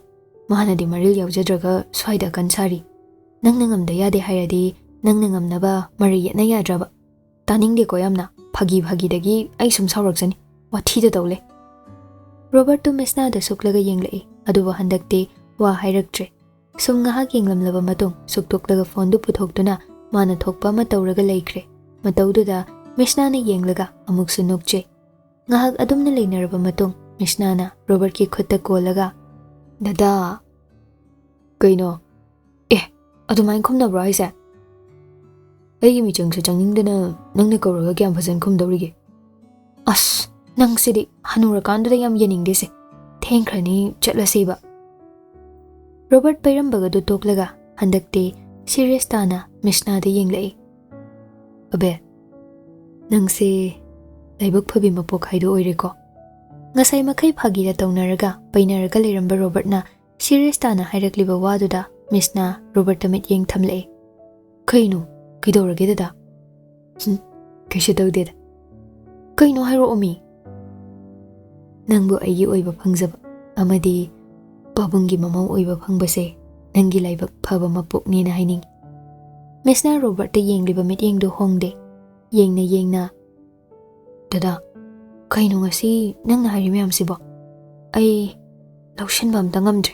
ꯃꯥꯅꯗꯤ ꯃꯔꯤꯜ ꯌꯥꯎꯖꯗ꯭ꯔꯒ ꯁ꯭ꯋꯥꯏꯗ ꯑꯀꯟ ꯁꯥꯔꯤ꯫ ꯅꯪꯅ ꯉꯝꯗ ꯌꯥꯗꯦ ꯍꯥꯏꯔꯗꯤ ꯅꯪꯅ ꯉꯝꯅꯕ ꯃꯔꯩ ꯌꯦꯠꯅ ꯌꯥꯗ꯭ꯔꯕ? ꯇꯥꯅꯤꯡꯗꯦꯀꯣ ꯌꯥꯝꯅ꯫ ꯐꯥꯒꯤ ꯐꯥꯒꯤꯗꯒꯤ ꯑꯩ ꯁꯨꯝ ꯁꯥꯎꯔꯛꯆꯅꯤ꯫ ꯋꯥꯊꯤꯗ ꯇꯧ ꯂꯩ꯫ ꯔꯣꯕꯔꯠꯇꯨ ꯃꯤꯁꯅꯥꯗ ꯁꯨꯛꯂꯒ ꯌꯦꯡꯂꯛꯏ, ꯑꯗꯨꯕꯨ ꯍꯟꯗꯛꯇꯤ ꯋꯥ ꯍꯥꯏꯔꯛꯇ꯭ꯔꯦ꯫ ꯁꯨꯝ ꯉꯥꯏꯍꯥꯛ ꯌꯦꯡꯂꯝꯂꯕ ꯃꯇꯨꯡ ꯁꯨꯛꯇꯣꯛꯂꯒ ꯐꯣꯟꯗꯨ ꯄꯨꯊꯣꯛꯇꯨꯅ ꯃꯥꯅ ꯊꯣꯛꯄ ꯑꯃ ꯇꯧꯔꯒ ꯂꯩꯈ꯭ꯔꯦ꯫ ꯃꯇꯧꯗꯨꯗ ꯃꯤꯁꯅꯥꯅ ꯌꯦꯡꯂꯒ ꯑꯃꯨꯛꯁꯨ ꯅꯣꯛꯆꯩ꯫ ꯉꯥꯏꯍꯥꯛ ꯑꯗꯨꯝꯅ ꯂꯩꯅꯔꯕ ꯃꯇꯨꯡ ꯃꯤꯁꯅꯥꯅ ꯔꯣꯕꯔꯠꯀꯤ ꯈꯨꯠꯇ ꯀꯣꯜꯂꯒ, "ꯗꯗꯥ!" "ꯀꯩꯅꯣ? ꯑꯦ, ꯑꯗꯨꯃꯥꯏꯅ ꯈꯨꯝꯅꯕ꯭ꯔꯣ ꯍꯥꯏꯁꯦ? ꯑꯩꯒꯤ ꯃꯤꯆꯪꯁꯨ ꯆꯪꯅꯤꯡꯗꯅ ꯅꯪꯅ ꯀꯧꯔꯒ ꯀꯌꯥꯝ ꯐꯖꯅ ꯈꯨꯝꯗꯧꯔꯤꯒꯦ? ꯑꯁ, ꯅꯪꯁꯤꯗꯤ ꯍꯅꯨꯔꯀꯥꯟꯗꯨꯗ ꯌꯥꯝ ꯌꯦꯡꯅꯤꯡꯗꯦꯁꯦ꯫ ꯊꯦꯡꯈ꯭ꯔꯅꯤ, ꯆꯠꯂꯁꯦꯕ꯫" ꯔꯣꯕꯔꯠ ꯄꯩꯔꯝꯕꯒꯗꯨ ꯇꯣꯛꯂꯒ ꯍꯟꯗꯛꯇꯤ ꯁꯤꯔꯤꯌꯁ ꯇꯥꯅ ꯃꯤꯁꯅꯥꯗ ꯌꯦꯡꯂꯛꯏ꯫ "ꯑꯕꯦ, ꯅꯪꯁꯦ ꯂꯥꯏꯕꯛ ꯐꯕꯤ ꯃꯄꯣꯛ ꯍꯥꯏꯗꯣ ꯑꯣꯏꯔꯦꯀꯣ꯫" ꯉꯁꯥꯏ ꯃꯈꯩ ꯐꯥꯒꯤꯗ ꯇꯧꯅꯔꯒ ꯄꯩꯅꯔꯒ ꯂꯩꯔꯝꯕ ꯔꯣꯕꯔꯠꯅ ꯁꯤꯔꯤꯌꯁ ꯇꯥꯅ ꯍꯥꯏꯔꯛꯂꯤꯕ ꯋꯥꯗꯨꯗ ꯃꯤꯁꯅꯥ ꯔꯣꯕꯔꯠꯇ ꯃꯤꯠꯌꯦꯡ ꯊꯝꯂꯛꯏ꯫ "ꯀꯩꯅꯣ? ꯀꯩꯗꯧꯔꯒꯦ ꯗꯗꯥ?" "ꯍꯨꯝ, ꯀꯩꯁꯨ ꯇꯧꯗꯦꯗ꯫" "ꯀꯩꯅꯣ ꯍꯥꯏꯔꯛꯑꯣ ꯃꯤ?" "ꯅꯪꯕꯨ ꯑꯩꯒꯤ ꯑꯣꯏꯕ ꯐꯪꯖꯕ ꯑꯃꯗꯤ ꯄꯥꯕꯨꯡꯒꯤ ꯃꯃꯧ ꯑꯣꯏꯕ ꯐꯪꯕꯁꯦ ꯅꯪꯒꯤ ꯂꯥꯏꯕꯛ ꯐꯕ ꯃꯄꯣꯛꯅꯦꯅ ꯍꯥꯏꯅꯤꯡꯏ꯫" ꯃꯤꯁꯅꯥ ꯔꯣꯕꯔꯠꯇ ꯌꯦꯡꯂꯤꯕ ꯃꯤꯠꯌꯦꯡꯗꯨ ꯍꯣꯡꯗꯦ꯫ ꯌꯦꯡꯅ ꯌꯦꯡꯅ, "ꯗꯗꯥ, ꯀꯩꯅꯣ ꯉꯁꯤ ꯅꯪꯅ ꯍꯥꯏꯔꯤ ꯃꯌꯥꯝꯁꯤꯕꯣ? ꯑꯩ ꯂꯧꯁꯤꯟꯕ ꯑꯝꯇ ꯉꯝꯗ꯭ꯔꯦ꯫"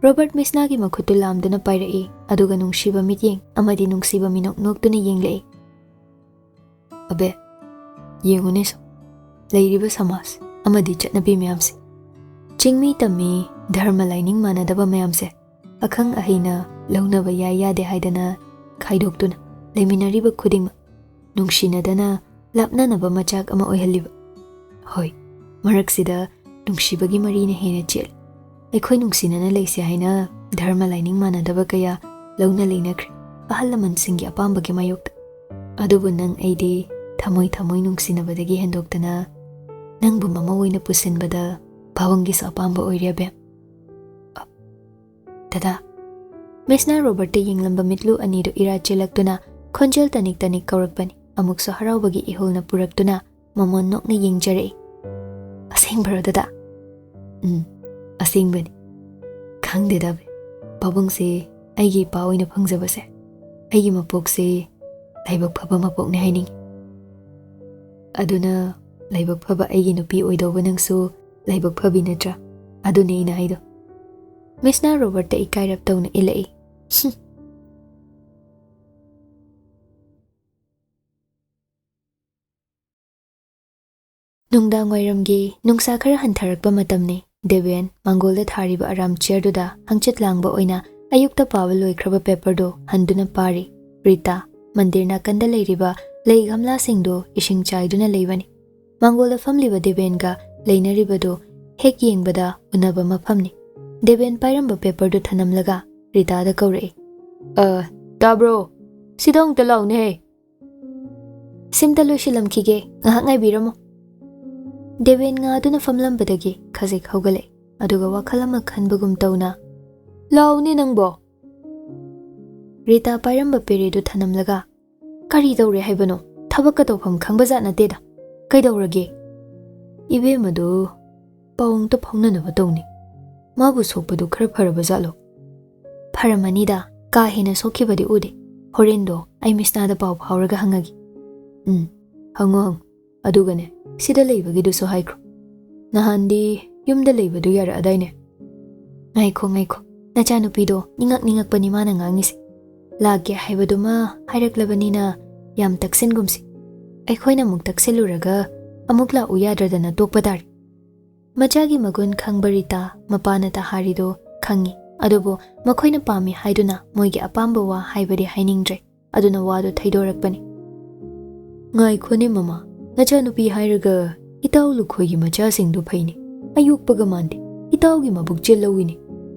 ꯔꯣꯕꯔꯠ ꯃꯤꯁꯅꯥꯒꯤ ꯃꯈꯨꯠꯇꯨ ꯂꯥꯝꯗꯨꯅ ꯄꯥꯏꯔꯛꯏ, ꯑꯗꯨꯒ ꯅꯨꯡꯁꯤꯕ ꯃꯤꯠꯌꯦꯡ ꯑꯃꯗꯤ ꯅꯨꯡꯁꯤꯕ ꯃꯤꯅꯣꯛ ꯅꯣꯛꯇꯨꯅ ꯌꯦꯡꯂꯛꯏ꯫ "ꯑꯕꯦ, ꯌꯦꯡꯉꯨꯅꯦ ꯁꯨꯝ, ꯂꯩꯔꯤꯕ ꯁꯃꯥꯖ ꯑꯃꯗꯤ ꯆꯠꯅꯕꯤ ꯃꯌꯥꯝꯁꯦ, ꯆꯤꯡꯃꯤ ꯇꯝꯃꯤ, ꯙꯔꯃ ꯂꯥꯏꯅꯤꯡ ꯃꯥꯟꯅꯗꯕ ꯃꯌꯥꯝꯁꯦ ꯑꯈꯪ ꯑꯍꯩꯅ ꯂꯧꯅꯕ ꯌꯥꯏ ꯌꯥꯗꯦ ꯍꯥꯏꯗꯅ ꯈꯥꯏꯗꯣꯛꯇꯨꯅ ꯂꯩꯃꯤꯟꯅꯔꯤꯕ ꯈꯨꯗꯤꯡꯃꯛ ꯅꯨꯡꯁꯤꯅꯗꯅ ꯂꯥꯞꯅꯅꯕ ꯃꯆꯥꯛ ꯑꯃ ꯑꯣꯏꯍꯜꯂꯤꯕ꯫ ꯍꯣꯏ, ꯃꯔꯛꯁꯤꯗ ꯅꯨꯡꯁꯤꯕꯒꯤ ꯃꯔꯤꯅ ꯍꯦꯟꯅ ꯆꯦꯠꯂꯤ꯫ ꯑꯩꯈꯣꯏ ꯅꯨꯡꯁꯤꯅꯅ ꯂꯩꯁꯦ ꯍꯥꯏꯅ ꯙꯔꯃ ꯂꯥꯏꯅꯤꯡ ꯃꯥꯟꯅꯗꯕ ꯀꯌꯥ ꯂꯧꯅ ꯂꯩꯅꯈ꯭ꯔꯦ, ꯑꯍꯜ ꯂꯃꯟꯁꯤꯡꯒꯤ ꯑꯄꯥꯝꯕꯒꯤ ꯃꯥꯌꯣꯛꯇ꯫ ꯑꯗꯨꯕꯨ ꯅꯪ ꯑꯩꯗꯤ ꯊꯃꯣꯏ ꯊꯃꯣꯏ ꯅꯨꯡꯁꯤꯅꯕꯗꯒꯤ ꯍꯦꯟꯗꯣꯛꯇꯅ ꯅꯪꯕꯨ ꯃꯃꯧ ꯑꯣꯏꯅ ꯄꯨꯁꯤꯟꯕꯗ ꯄꯥꯕꯨꯡꯒꯤꯁꯨ ꯑꯄꯥꯝꯕ ꯑꯣꯏꯔꯦ, ꯑꯕꯦꯝ꯫" "ꯑ, ꯗꯗꯥ꯫" ꯃꯤꯁꯅ ꯔꯣꯕꯔꯠꯇ ꯌꯦꯡꯂꯝꯕ ꯃꯤꯠꯂꯨ ꯑꯅꯤꯗꯨ ꯏꯔꯥ ꯆꯦꯜꯂꯛꯇꯨꯅ ꯈꯣꯟꯖꯦꯜ ꯇꯅꯤꯛ ꯇꯅꯤꯛ ꯀꯧꯔꯛꯄꯅꯤ꯫ ꯑꯃꯨꯛꯁꯨ ꯍꯔꯥꯎꯕꯒꯤ ꯏꯍꯨꯜꯅ ꯄꯨꯔꯛꯇꯨꯅ ꯃꯃꯣꯟ ꯅꯣꯛꯅ ꯌꯦꯡꯖꯔꯛꯏ꯫ "ꯑꯁꯦꯡꯕꯔꯣ, ꯗꯗꯥ?" "ꯎꯝ, ꯑꯁꯦꯡꯕꯅꯤ꯫ ꯈꯪꯗꯦꯗ, ꯄꯥꯕꯨꯡꯁꯦ ꯑꯩꯒꯤ ꯏꯄꯥ ꯑꯣꯏꯅ ꯐꯪꯖꯕꯁꯦ, ꯑꯩꯒꯤ ꯃꯄꯣꯛꯁꯦ ꯂꯥꯏꯕꯛ ꯐꯕ ꯃꯄꯣꯛꯅꯦ ꯍꯥꯏꯅꯤꯡꯉꯤ꯫ ꯑꯗꯨꯅ ꯂꯥꯏꯕꯛ ꯐꯕ ꯑꯩꯒꯤ ꯅꯨꯄꯤ ꯑꯣꯏꯗꯧꯕ ꯅꯪꯁꯨ ꯂꯥꯏꯕꯛ ꯐꯕꯤ ꯅꯠꯇ꯭ꯔꯥ? ꯑꯗꯨꯅꯦ ꯑꯩꯅ ꯍꯥꯏꯗꯣ꯫ ꯃꯤꯁꯅ ꯔꯣꯕꯔꯠꯇ ꯏꯀꯥꯏꯔꯞ ꯇꯧꯅ ꯏꯜꯂꯛꯏ꯫ ꯍꯨꯝ꯫ ꯅꯨꯡꯗꯥꯡꯋꯥꯏꯔꯝꯒꯤ ꯅꯨꯡꯁꯥ ꯈꯔ ꯍꯟꯊꯔꯛꯄ ꯃꯇꯝꯅꯤ꯫ ꯗꯦꯕꯦꯟ ꯃꯥꯡꯒꯣꯜꯗ ꯊꯥꯔꯤꯕ ꯑꯔꯥꯝ ꯆꯤꯌꯔꯗꯨꯗ ꯍꯪꯆꯤꯠ ꯂꯥꯡꯕ ꯑꯣꯏꯅ ꯑꯌꯨꯛꯇ ꯄꯥꯕ ꯂꯣꯏꯈ꯭ꯔꯕ ꯄꯦꯄꯔꯗꯨ ꯍꯟꯗꯨꯅ ꯄꯥꯔꯤ꯫ ꯔꯤꯇꯥ ꯃꯟꯗꯤꯔ ꯅꯥꯀꯟꯗ ꯂꯩꯔꯤꯕ ꯂꯩ ꯒꯝꯂꯥꯁꯤꯡꯗꯨ ꯏꯁꯤꯡ ꯆꯥꯏꯗꯨꯅ ꯂꯩꯕꯅꯤ꯫ ꯃꯥꯡꯒꯣꯜꯗ ꯐꯝꯂꯤꯕ ꯗꯦꯕꯦꯟꯒ ꯂꯩꯅꯔꯤꯕꯗꯨ ꯍꯦꯛ ꯌꯦꯡꯕꯗ ꯎꯅꯕ ꯃꯐꯝꯅꯤ꯫ ꯗꯦꯕꯦꯟ ꯄꯥꯏꯔꯝꯕ ꯄꯦꯄꯔꯗꯨ ꯊꯅꯝꯂꯒ ꯔꯤꯇꯥꯗ ꯀꯧꯔꯛꯏ꯫ "ꯑ, ꯇꯥꯕ꯭ꯔꯣ? ꯁꯤꯗ ꯑꯃꯨꯛꯇ ꯂꯥꯎꯅꯦꯍꯦ!" "ꯁꯤꯝꯇ ꯂꯣꯏꯁꯤꯜꯂꯝꯈꯤꯒꯦ, ꯉꯥꯏꯍꯥꯛ ꯉꯥꯏꯕꯤꯔꯝꯃꯣ꯫" ꯗꯦꯕꯦꯟ ꯉꯥꯗꯨꯅ ꯐꯝꯂꯝꯕꯗꯒꯤ ꯈꯖꯤꯛ ꯍꯧꯒꯠꯂꯛꯏ, ꯑꯗꯨꯒ ꯋꯥꯈꯜ ꯑꯃ ꯈꯟꯕꯒꯨꯝ ꯇꯧꯅ, "ꯂꯥꯎꯅꯦ ꯅꯪꯕꯣ!" ꯔꯤꯇꯥ ꯄꯥꯏꯔꯝꯕ ꯄꯦꯔꯦꯗꯨ ꯊꯅꯝꯂꯒ, "ꯀꯔꯤ ꯇꯧꯔꯦ ꯍꯥꯏꯕꯅꯣ? ꯊꯕꯛꯀ ꯇꯧꯐꯝ ꯈꯪꯕ ꯖꯥꯠ ꯅꯠꯇꯦꯗ꯫ ꯀꯩꯗꯧꯔꯒꯦ?" "ꯏꯕꯦꯝꯃꯗꯨ ꯄꯥꯎ ꯑꯝꯇ ꯐꯥꯎꯅꯅꯕ ꯇꯧꯅꯦ꯫ ꯃꯥꯕꯨ ꯁꯣꯛꯄꯗꯨ ꯈꯔ ꯐꯔꯕ ꯖꯥꯠꯂꯣ?" "ꯐꯔꯝꯃꯅꯤꯗ, ꯀꯥ ꯍꯦꯟꯅ ꯁꯣꯛꯈꯤꯕꯗꯤ ꯎꯗꯦ꯫ ꯍꯣꯔꯦꯟꯗꯣ ꯑꯩ ꯃꯤꯁꯅꯥꯗ ꯄꯥꯎ ꯐꯥꯎꯔꯒ ꯍꯪꯉꯒꯦ꯫" "ꯎꯝ, ꯍꯪꯉꯣ, ꯍꯪꯉꯣ꯫ ꯑꯗꯨꯒꯅꯦ, ꯁꯤꯗ ꯂꯩꯕꯒꯤꯗꯨꯁꯨ ꯍꯥꯏꯈ꯭ꯔꯣ꯫ ꯅꯍꯥꯟꯗꯤ ꯌꯨꯝꯗ ꯂꯩꯕꯗꯨ ꯌꯥꯔꯛꯑꯗꯥꯏꯅꯦ?" "ꯉꯥꯏꯈꯣ, ꯉꯥꯏꯈꯣ꯫ ꯅꯆꯥꯅꯨꯄꯤꯗꯣ ꯅꯤꯡꯉꯛ ꯅꯤꯡꯉꯛꯄꯅꯤ ꯃꯥꯅ ꯉꯥꯡꯉꯤꯁꯦ꯫ ꯂꯥꯛꯀꯦ ꯍꯥꯏꯕꯗꯨꯃ ꯍꯥꯏꯔꯛꯂꯕꯅꯤꯅ ꯌꯥꯝ ꯇꯛꯁꯤꯟꯒꯨꯝꯁꯤ꯫ ꯑꯩꯈꯣꯏꯅ ꯑꯃꯨꯛ ꯇꯛꯁꯤꯜꯂꯨꯔꯒ ꯑꯃꯨꯛ ꯂꯥꯛꯎ ꯌꯥꯗ꯭ꯔꯗꯅ ꯇꯣꯛꯄ ꯇꯥꯔꯦ꯫" ꯃꯆꯥꯒꯤ ꯃꯒꯨꯟ ꯈꯪꯕ ꯔꯤꯇꯥ ꯃꯄꯥꯅ ꯇꯍꯥꯔꯤꯗꯣ ꯈꯪꯉꯤ, ꯑꯗꯨꯕꯨ ꯃꯈꯣꯏꯅ ꯄꯥꯝꯃꯤ ꯍꯥꯏꯗꯨꯅ ꯃꯣꯏꯒꯤ ꯑꯄꯥꯝꯕ ꯋꯥ ꯍꯥꯏꯕꯗꯤ ꯍꯥꯏꯅꯤꯡꯗ꯭ꯔꯦ꯫ ꯑꯗꯨꯅ ꯋꯥꯗꯨ ꯊꯩꯗꯣꯔꯛꯄꯅꯤ꯫ "ꯉꯥꯏꯈꯣꯅꯦ ꯃꯃꯥ, ꯅꯆꯥꯅꯨꯄꯤ ꯍꯥꯏꯔꯒ ꯏꯇꯥꯎ ꯂꯨꯈꯣꯏꯒꯤ ꯃꯆꯥꯁꯤꯡꯗꯨ ꯐꯩꯅꯦ꯫ ꯑꯌꯣꯛꯄꯒ ꯃꯥꯟꯗꯦ, ꯏꯇꯥꯎꯒꯤ ꯃꯕꯨꯛ ꯆꯦꯜ ꯂꯧꯏꯅꯦ꯫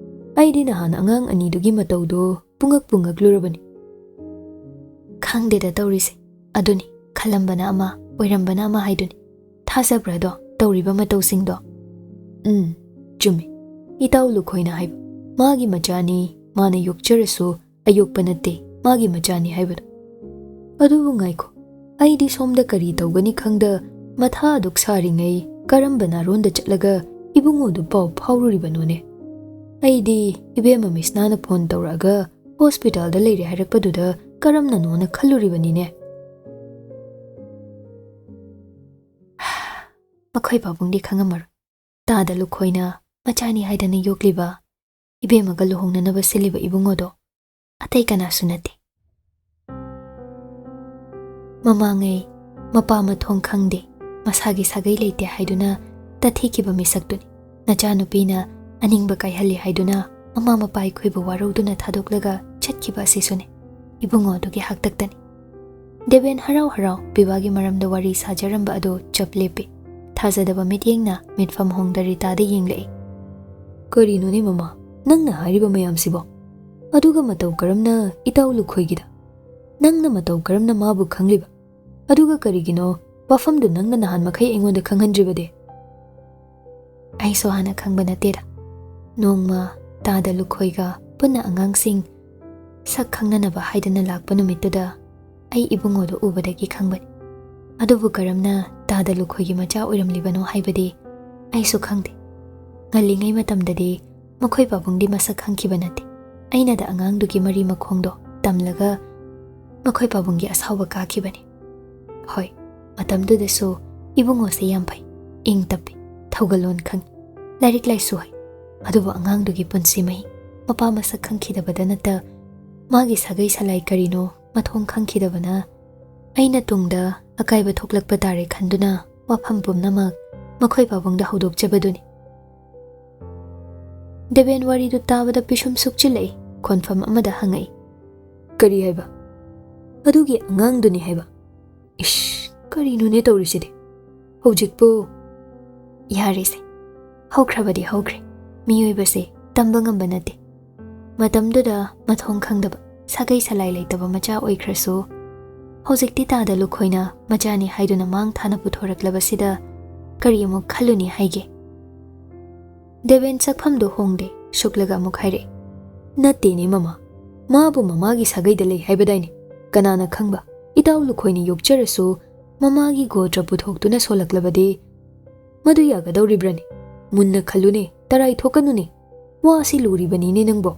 ꯑꯩꯗꯤ ꯅꯍꯥꯟ ꯑꯉꯥꯡ ꯑꯅꯤꯗꯨꯒꯤ ꯃꯇꯧꯗꯣ ꯄꯨꯡꯉꯛ ꯄꯨꯡꯉꯛꯂꯨꯔꯕꯅꯤ꯫" "ꯈꯪꯗꯦꯗ ꯇꯧꯔꯤꯁꯦ꯫ ꯑꯗꯨꯅꯤ, ꯈꯜꯂꯝꯕꯅ ꯑꯃ, ꯑꯣꯏꯔꯝꯕꯅ ꯑꯃ ꯍꯥꯏꯗꯨꯅꯤ꯫ ꯊꯥꯖꯕ꯭ꯔꯥꯗꯣ, ꯇꯧꯔꯤꯕ ꯃꯇꯧꯁꯤꯡꯗꯣ?" "ꯎꯝ, ꯆꯨꯝꯃꯤ꯫ ꯏꯇꯥꯎ ꯂꯨꯈꯣꯏꯅ ꯍꯥꯏꯕ, ꯃꯥꯒꯤ ꯃꯆꯥꯅꯤ, ꯃꯥꯅ ꯌꯣꯛꯆꯔꯁꯨ ꯑꯌꯣꯛꯄ ꯅꯠꯇꯦ, ꯃꯥꯒꯤ ꯃꯆꯥꯅꯤ ꯍꯥꯏꯕꯗꯣ꯫ ꯑꯗꯨꯕꯨ ꯉꯥꯏꯈꯣ, ꯑꯩꯗꯤ ꯁꯣꯝꯗ ꯀꯔꯤ ꯇꯧꯒꯅꯤ ꯈꯪꯗ ꯃꯊꯥ ꯑꯗꯨꯛ ꯁꯥꯔꯤꯉꯩ ꯀꯔꯝꯕ ꯅꯥꯔꯣꯟꯗ ꯆꯠꯂꯒ ꯏꯕꯨꯡꯉꯣꯗꯨ ꯄꯥꯎ ꯐꯥꯎꯔꯨꯔꯤꯕꯅꯣꯅꯦ?" ꯑꯩꯗꯤ ꯏꯕꯦꯝꯃ ꯃꯤꯁꯅꯥꯅ ꯐꯣꯟ ꯇꯧꯔꯛꯑꯒ ꯍꯣꯁꯄꯤꯇꯥꯜꯗ ꯂꯩꯔꯦ ꯍꯥꯏꯔꯛꯄꯗꯨꯗ ꯀꯔꯝꯅꯅꯣꯅ ꯈꯜꯂꯨꯔꯤꯕꯅꯤꯅꯦ꯫ ꯃꯈꯣꯏ ꯄꯥꯕꯨꯡꯗꯤ ꯈꯪꯉꯝꯃꯔꯣꯏ꯫ ꯇꯥꯗ ꯂꯨꯈꯣꯏꯅ ꯃꯆꯥꯅꯤ ꯍꯥꯏꯗꯅ ꯌꯣꯛꯂꯤꯕ, ꯏꯕꯦꯝꯃꯒ ꯂꯨꯍꯣꯡꯅꯅꯕ ꯁꯤꯜꯂꯤꯕ ꯏꯕꯨꯡꯉꯣꯗꯣ ꯑꯇꯩ ꯀꯅꯥꯁꯨ ꯅꯠꯇꯦ꯫ ꯃꯃꯥꯉꯩ ꯃꯄꯥ ꯃꯊꯣꯡ ꯈꯪꯗꯦ, ꯃꯁꯥꯒꯤ ꯁꯥꯒꯩ ꯂꯩꯇꯦ ꯍꯥꯏꯗꯨꯅ ꯇꯠꯊꯤꯈꯤꯕ ꯃꯤꯁꯛꯇꯨꯅꯤ꯫ ꯅꯆꯥꯅꯨꯄꯤꯅ ꯑꯅꯤꯡꯕ ꯀꯥꯏꯍꯜꯂꯤ ꯍꯥꯏꯗꯨꯅ ꯃꯃꯥ ꯃꯄꯥ ꯑꯩꯈꯣꯏꯕꯨ ꯋꯥꯔꯧꯗꯨꯅ ꯊꯥꯗꯣꯛꯂꯒ ꯆꯠꯈꯤꯕ ꯑꯁꯤꯁꯨꯅꯤ꯫ ꯏꯕꯨꯡꯉꯣ ꯑꯗꯨꯒꯤ ꯍꯥꯛꯇꯛꯇꯅꯤ꯫ ꯗꯦꯕꯦꯟ ꯍꯔꯥꯎ ꯍꯔꯥꯎ ꯄꯤꯕꯥꯒꯤ ꯃꯔꯝꯗ ꯋꯥꯔꯤ ꯁꯥꯖꯔꯝꯕ ꯑꯗꯨ ꯆꯞ ꯂꯦꯞꯄꯤ꯫ ꯊꯥꯖꯗꯕ ꯃꯤꯠꯌꯦꯡꯅ ꯃꯤꯠꯐꯝ ꯍꯣꯡꯗ ꯔꯤꯇꯥꯗ ꯌꯦꯡꯂꯛꯏ꯫ "ꯀꯔꯤꯅꯣꯅꯦ ꯃꯃꯥ, ꯅꯪꯅ ꯍꯥꯏꯔꯤꯕ ꯃꯌꯥꯝꯁꯤꯕꯣ? ꯑꯗꯨꯒ ꯃꯇꯧ ꯀꯔꯝꯅ ꯏꯇꯥꯎ ꯂꯨꯈꯣꯏꯒꯤꯗ? ꯅꯪꯅ ꯃꯇꯧ ꯀꯔꯝꯅ ꯃꯥꯕꯨ ꯈꯪꯂꯤꯕ? ꯑꯗꯨꯒ ꯀꯔꯤꯒꯤꯅꯣ ꯋꯥꯐꯝꯗꯨ ꯅꯪꯅ ꯅꯍꯥꯟ ꯃꯈꯩ ꯑꯩꯉꯣꯟꯗ ꯈꯪꯍꯟꯗ꯭ꯔꯤꯕꯗꯤ?" ꯑꯩꯁꯨ ꯍꯥꯟꯅ ꯈꯪꯕ ꯅꯠꯇꯦꯗ꯫ ꯅꯣꯡꯃ ꯇꯥꯗ ꯂꯨꯈꯣꯏꯒ ꯄꯨꯟꯅ ꯑꯉꯥꯡꯁꯤꯡ ꯁꯛ ꯈꯪꯅꯅꯕ ꯍꯥꯏꯗꯅ ꯂꯥꯛꯄ ꯅꯨꯃꯤꯠꯇꯨꯗ ꯑꯩ ꯏꯕꯨꯡꯉꯣꯗꯨ ꯎꯕꯗꯒꯤ ꯈꯪꯕꯅꯤ꯫ ꯑꯗꯨꯕꯨ ꯀꯔꯝꯅ ꯇꯥꯗ ꯂꯨꯈꯣꯏꯒꯤ ꯃꯆꯥ ꯑꯣꯏꯔꯝꯂꯤꯕꯅꯣ ꯍꯥꯏꯕꯗꯤ ꯑꯩꯁꯨ ꯈꯪꯗꯦ꯫ ꯉꯜꯂꯤꯉꯩ ꯃꯇꯝꯗꯗꯤ ꯃꯈꯣꯏ ꯄꯥꯕꯨꯡꯗꯤ ꯃꯁꯛ ꯈꯪꯈꯤꯕ ꯅꯠꯇꯦ꯫ ꯑꯩꯅꯗ ꯑꯉꯥꯡꯗꯨꯒꯤ ꯃꯔꯤ ꯃꯈꯣꯡꯗꯣ ꯇꯝꯂꯒ ꯃꯈꯣꯏ ꯄꯥꯕꯨꯡꯒꯤ ꯑꯁꯥꯎꯕ ꯀꯥꯈꯤꯕꯅꯤ꯫ ꯍꯣꯏ, ꯃꯇꯝꯗꯨꯗꯁꯨ ꯏꯕꯨꯡꯉꯣꯁꯦ ꯌꯥꯝ ꯐꯩ, ꯏꯪ ꯇꯞꯄꯤ, ꯊꯧꯒꯜꯂꯣꯟ ꯈꯪꯏ, ꯂꯥꯏꯔꯤꯛ ꯂꯥꯏꯁꯨ ꯍꯩ꯫ ꯑꯗꯨꯕꯨ ꯑꯉꯥꯡꯗꯨꯒꯤ ꯄꯨꯟꯁꯤ ꯃꯍꯤꯡ, ꯃꯄꯥ ꯃꯁꯛ ꯈꯪꯈꯤꯗꯕꯗ ꯅꯠꯇ ꯃꯥꯒꯤ ꯁꯥꯒꯩ ꯁꯂꯥꯏ ꯀꯔꯤꯅꯣ ꯃꯊꯣꯡ ꯈꯪꯈꯤꯗꯕꯅ ꯑꯩꯅ ꯇꯨꯡꯗ ꯑꯀꯥꯏꯕ ꯊꯣꯛꯂꯛꯄ ꯇꯥꯔꯦ ꯈꯟꯗꯨꯅ ꯋꯥꯐꯝ ꯄꯨꯝꯅꯃꯛ ꯃꯈꯣꯏ ꯄꯥꯕꯨꯡꯗ ꯍꯧꯗꯣꯛꯆꯕꯗꯨꯅꯤ꯫ ꯗꯦꯕꯦꯟ ꯋꯥꯔꯤꯗꯨ ꯇꯥꯕꯗ ꯄꯤꯁꯨꯝ ꯁꯨꯛꯆꯤꯜꯂꯛꯏ, ꯈꯣꯟꯐꯝ ꯑꯃꯗ ꯍꯪꯉꯛꯏ꯫ "ꯀꯔꯤ ꯍꯥꯏꯕ? ꯑꯗꯨꯒꯤ ꯑꯉꯥꯡꯗꯨꯅꯤ ꯍꯥꯏꯕ? ꯏꯁ, ꯀꯔꯤꯅꯣꯅꯦ ꯇꯧꯔꯤꯁꯤꯗꯤ? ꯍꯧꯖꯤꯛꯄꯨ?" ꯌꯥꯔꯦꯁꯦ, ꯍꯧꯈ꯭ꯔꯕꯗꯤ ꯍꯧꯈ꯭ꯔꯦ꯫ ꯃꯤꯑꯣꯏꯕꯁꯦ ꯇꯝꯕ ꯉꯝꯕ ꯅꯠꯇꯦ꯫ ꯃꯇꯝꯗꯨꯗ ꯃꯊꯣꯡ ꯈꯪꯗꯕ, ꯁꯥꯒꯩ ꯁꯂꯥꯏ ꯂꯩꯇꯕ ꯃꯆꯥ ꯑꯣꯏꯈ꯭ꯔꯁꯨ, ꯍꯧꯖꯤꯛꯇꯤ ꯇꯥꯗ ꯂꯨꯈꯣꯏꯅ ꯃꯆꯥꯅꯤ ꯍꯥꯏꯗꯨꯅ ꯃꯥꯡ ꯊꯥꯅ ꯄꯨꯊꯣꯔꯛꯂꯕꯁꯤꯗ ꯀꯔꯤ ꯑꯃꯨꯛ ꯈꯜꯂꯨꯅꯤ ꯍꯥꯏꯒꯦ? ꯗꯦꯕꯦꯟ ꯁꯛꯐꯝꯗꯨ ꯍꯣꯡꯗꯦ, ꯁꯨꯛꯂꯒ ꯑꯃꯨꯛ ꯍꯥꯏꯔꯛꯏ꯫ "ꯅꯠꯇꯦꯅꯦ ꯃꯃꯥ, ꯃꯥꯕꯨ ꯃꯃꯥꯒꯤ ꯁꯥꯒꯩꯗ ꯂꯩ ꯍꯥꯏꯕꯗꯥꯏꯅꯦ? ꯀꯅꯥꯅ ꯈꯪꯕ, ꯏꯇꯥꯎ ꯂꯨꯈꯣꯏꯅ ꯌꯣꯛꯆꯔꯁꯨ ꯃꯃꯥꯒꯤ ꯒꯣꯇ꯭ꯔ ꯄꯨꯊꯣꯛꯇꯨꯅ ꯁꯣꯜꯂꯛꯂꯕꯗꯤ ꯃꯗꯨ ꯌꯥꯒꯗꯧꯔꯤꯕ꯭ꯔꯅꯦ? ꯃꯨꯟꯅ ꯈꯜꯂꯨꯅꯦ, ꯇꯔꯥꯏ ꯊꯣꯛꯀꯅꯨꯅꯦ꯫ ꯋꯥꯁꯤ ꯂꯨꯔꯤꯕꯅꯤꯅꯦ ꯅꯪꯕꯣ꯫